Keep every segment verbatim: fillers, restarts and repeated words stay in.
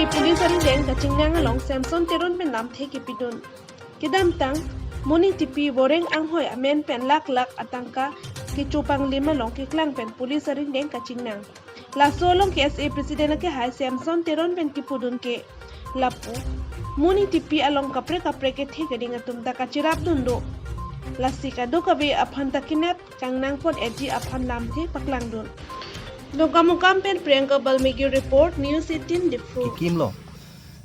Police arideng kachingnang along Samson Teron pen lamthe kepidun. Kedamtang Muni Tipi Boreng Anghoi amen pen lakh lakh atangka kechopanglim along keklang pen police arideng kachingnang. Laso along K S A president akehai Samson Teron pen kipudun ke lapu Muni Tipi along kaprek kaprek kethe keding atum ta kachirapdun do. Lasi kadokave aphan ta kenep kangnangpon eji aphan lamthe paklangdun. Dongkamukam pen Priyanka Balmiki report, News eighteen Diphu. Kikimlo.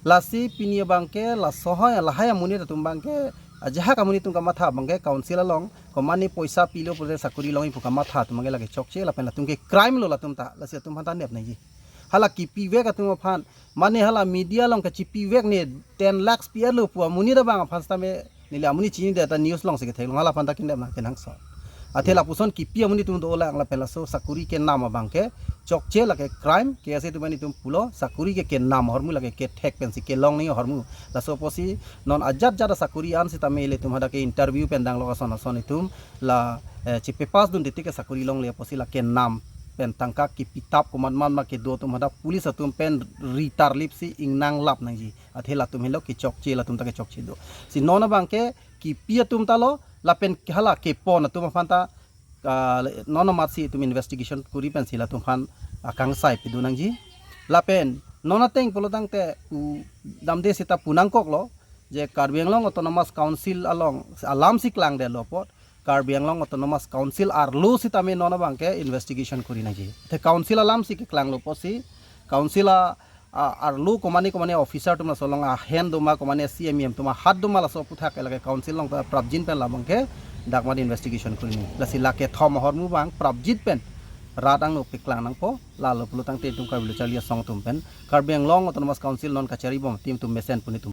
Lasi pini abangke laso hai lahai amonit atum abangke ajahak amonit atum kamatha abangke council along komane poisa pilo pute sakuri longji pu kamatha atum abangke lake chokche lapen latum ke crime lo latum ta, lasi atum aphan ta nep nangji. Hala kipivek atum aphan, mane hala media along kachipivek ne ten lakhs pi-etlo pu amonit abang aphan sitame neli amonit chinidet ta news alongsi ketheklong, hala aphan ta kenep nang kenangsot. Athe lapuson kipi amonit atum dolang lapen laso sakuri kenam abangke chokche, lake crime, K S A atum amonit atum pulo sakuri ke kenam ahormu lake kethek pensi kelong nangji ahormu. Laso apotsi non ajat jat asakuri an sitame ilitum hadak ke interview pen danglo ason ason itum la, eh, chipepasdun titi ke sakuri longle apotsi la kenam pen tangka kipitap komat mat ma kedo atum hadak police atum pen ritarlipsi ingnang lap nangji. Athe latum henlo kechokche, latum ta kechokche do. Si non abangke kipi atum ta lo, lapen hala kepon atum aphan ta, ah, non amatsi itum investigation kuri pensi latum aphan akangsai pidun nangji. Lapen non ateng pulo tangte u damde seta pu nangkoklo je Karbi Anglong Autonomous Council along alamsi klangdetlo apot Karbi Anglong Autonomous Council arlo sitame non abangke investigation kuri nangji. Te council alamsi keklanglo apotsi council a, a, arlo komane komane officer atum laso along ahen doma, komane C M E M atum ahat doma, laso aputhak ke lake council along ta prapjin pen labangke dak mat investigation kuri nangji. Lasi lake thom ahormu abang prapjin pen rat angno paklang nangpo, lalo pulo tangte itum Karbi Lo Charli Asong atum pen Karbi Anglong Autonomous Council non kachari bom atum mesen pu netum